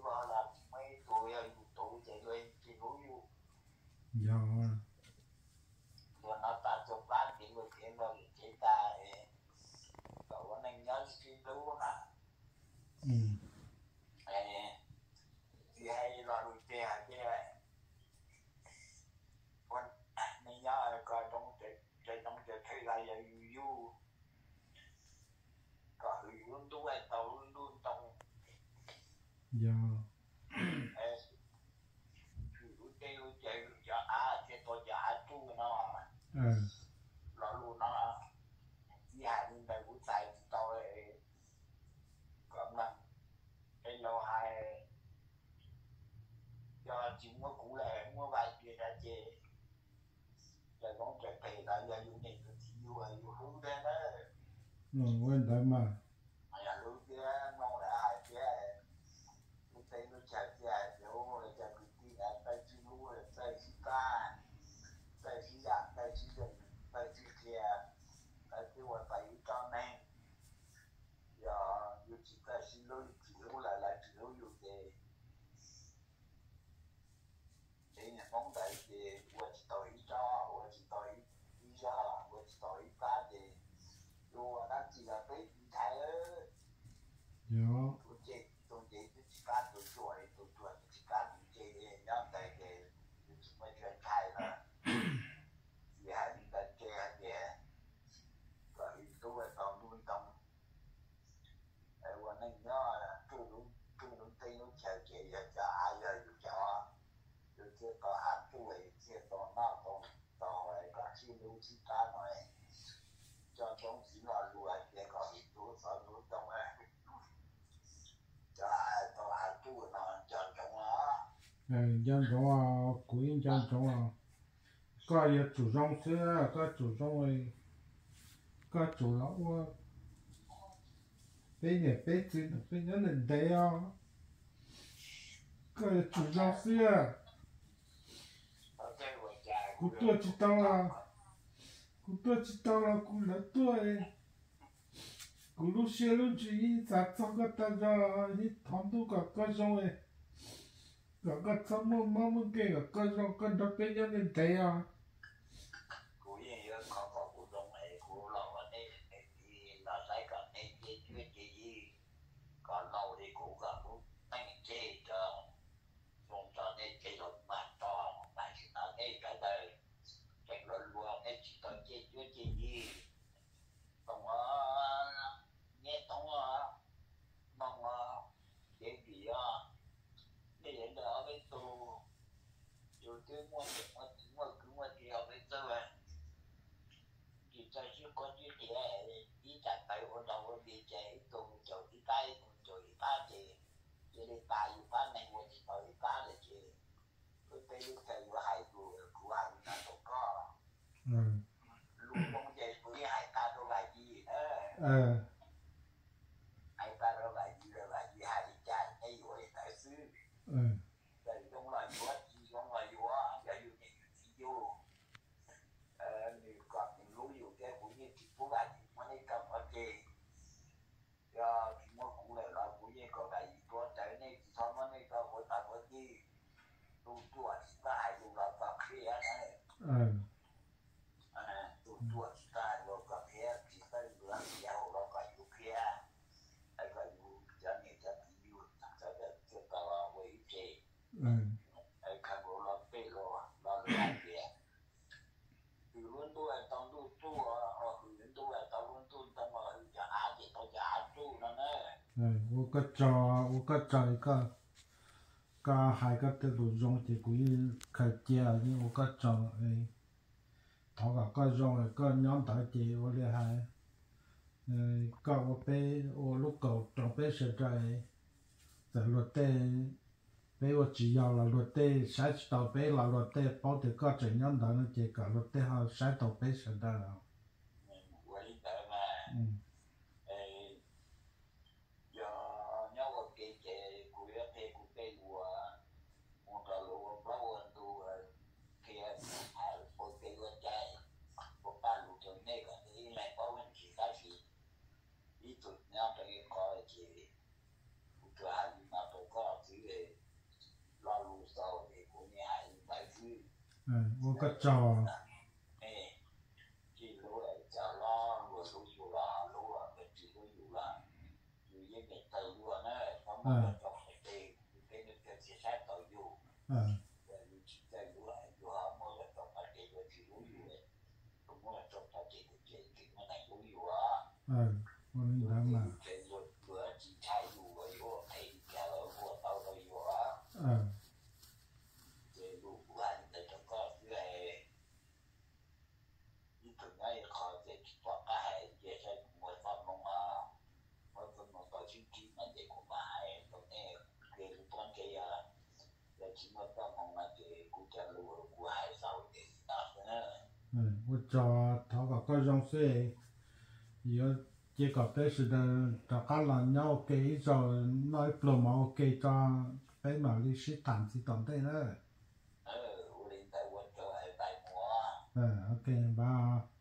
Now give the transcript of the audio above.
Luag los tsis muaj ib tug yog yus tus ces luag tsis hlub yus. Yog, luag no tas txog plab ces luag tsev los lwm tsev tas, kom ua neej nyob sib hlub na. Tsis hais lo lus tiag tiag, neej nyob kom zoo, tsev zoo tsev phem los yog yus yug, kom hwm yus lub ntuj tau lub ntuj ntoo. Yog, hwm lub teb lub chaw, hwm cov av thiaj tau cov av tsuj no. Lo lus no, ib hais li ntawd kuv txais tsis tau kom mloog. Tej laus hais, yog tsis muaj kuv lawm muaj Vaj Tswv lawm ces txawm zoo txawm phem los yog yus niam yus txiv yus, yus hlub thiab na. Ua ntawd mas, yog hlub thiab mloog lawv hais thiab. Lub teb lub chaw thiaj hais tias cov kwv tij txawj sib hlub, txawj sib pab, txawj sib zam, txawj sib zeem, txawj sib qhia, lawv thiaj ua tau ib tsob neeg. Yog yus tsis txawj sib hlub, yus tsis hlub lawv, lawv tsis hlub yus ces tsev neeg Hmoob ntawd ces ua tsis tau ib tsob, ua tsis tau ib zog, ua tsis tau ib pab ces yuav ua dab tsi los peb tsis ntshai. Yog, tus nce, tus nce twb tsis pab tus ruam, tus ruam twb tsis pab tus nce, nyob ntawd ces yus tsis muaj chaw ntshai lawm. Tsis hais li ntawd ces hais tias kom yus tub tau ntuj ntoo, ua neej nyob tsuj lub, tsuj lub teb lub chaw ces yog cov av yog yus cov, yus thiaj tau av tsuj, yus thiaj tau noj tau, tau kom sib hlub sib pab no. Coj ntsoov txiv lo lus hais tias kom yus tub tau ntuj ntoo, cov av tau av tsuj no nco ntsoov os. Nco ntsoov os, kuv yeej nco ntsoov os. Koj yuav tsum zoo xwb, koj tsum zoo, koj tsum los ua peb niam peb txiv ntawm peb nyob ntev ntev os. Koj yuav tsum zoo xwb. Kuv tuaj tsis tau los, kuv tuaj tsis tau los kuv lawv tuaj. Kuv lub siab lub ntsws yeej xav txog koj tag zog, yeej thov ntuj kom koj zoo, kom koj txhob muaj mob muaj nkeeg, kom koj zoo, koj nrog peb nyob ntev ntev os. Kuv yeej yuav khov kho kuv zoo es kuv los ua nej niam txiv los saib kom nej nce cuab nce yig, kom laus li kuv kom lub neej nce tso, zoo tso nej nce los mag tso, tam sim no nej sawv daws tseem luag luag nej tsis tau nce cuab nce yig. Toom os, Nyiaj Toom os, Noog os, Cev Vim os, nej yog ntawm ob peb tug, yus twb muaj niam muaj txiv muaj kwv muaj tij ob peb tug, tsis txawj sib qhuab sib qhia, ib tsam tawv ua nrog ua nti ces ib tug mus caum ib pab, ib tug mus caum ib pab ces cia li tas yus pab neeg ua tsis tau ib pab lawm ces lub teb lub chaw yuav hais yus, kuv hais li no rau koj. Lus zoo ces kuv yeej hais tag rau Vam Yis na. Hais tag rau Vam Yis lawm, Vam Yis hais li cas neb yuav li ntawd xwb. Txawm zoo los yuav, tsis zoo los yuav, yog yus niam yus txiv yus, nws kom nws hlub yus thiab kuv yeej tsis pub Vam Yis muab neb rau pov tseg. Yog tsis muaj kuv lawm los kuv yeej kom Vam Yis tuav rawv nej, tsis txhob muab nej rau quav tag quav tij. Tus ruam tsis tau hais lus los kom qhia na. Tus ruam tsis tau hais lus kom qhia, tsis tau lus los qhia, hais los kom yus qhia, hais kom yus cov niam cov txiv yus sawv daws thiaj tau ua ib tse. Khawv nkaus los pem los, los lawv hais tias hwm lub ntuj tau ntuj tsuj, hwm lub ntuj tau lub ntuj ntoo, hwm cov av ces tau cov av tsuj no na. Ua koj tsaug, ua koj tsaug, koj, koj hais koj tej lus zoo ces kuv yeej khaws cia, yeej ua koj tsaug. Thov kom koj zoo, koj nyob ntawd ces ua li hais, koj ua peb, ua lub kaum rau peb sawv daws, txawm luag tej, peb ua tsis yog los luag tej saib tsis taus peb los luag tej paub tias koj tseem nyob ntawd no ces kom luag tej ho saib taus peb sawv daws. Ua li ntawd mas, yog nyob ua ke ces kuv yuav qhia kuv tej lus mus rau lus ua plaub ua ntug, qhia ua kev ua cai, ua paj lus rau nej kom nej ib leeg paub ntsis, tab sis ib tug nyob rau ib qho ces kuv tsuas hais li no rau koj xwb. Ua koj tsaug. Tsis hlub cov hlob luag hlub yus los hlub, tsis hlub yus los yus yeej meem tawg luag na, txhob muab luag tso qhov tsev, peb nws kawg tsis saib tau yus. Yog yus tsis txawj hlub yus ho muab luag tso qhov tsev luag tsis hlub yus, yus muab luag tso qhov tsev tus tsev tsis muaj neeg hlub yus os. Ua li ntawd mas tsev luag tsis ntshai yus, yus ua qhev li cas los ua tau rau yus os. Ces lus kuv hais li ntawd rau koj xwb es ib tug nyob ib qho ces tsis pom qab hais, cia saib kuv muaj txoj hmoo, muaj txoj hmoo tau sib ntsib mas ces kuv mam hais rau nej, kuv qhia lus pob ntseg, yog tsis muaj txoj hmoo no ces kuv cov lus kuv hais xaus ces tsis tau xwb na. Ua tsaug, thov kom koj zoo xwb. Yuav cia kom peb sawv daws rov qab los nyob ua ke ib zaug, noj ib pluag mov ua ke tso, peb mam li sib tham ntxiv tom ntej na. Ok, npawg.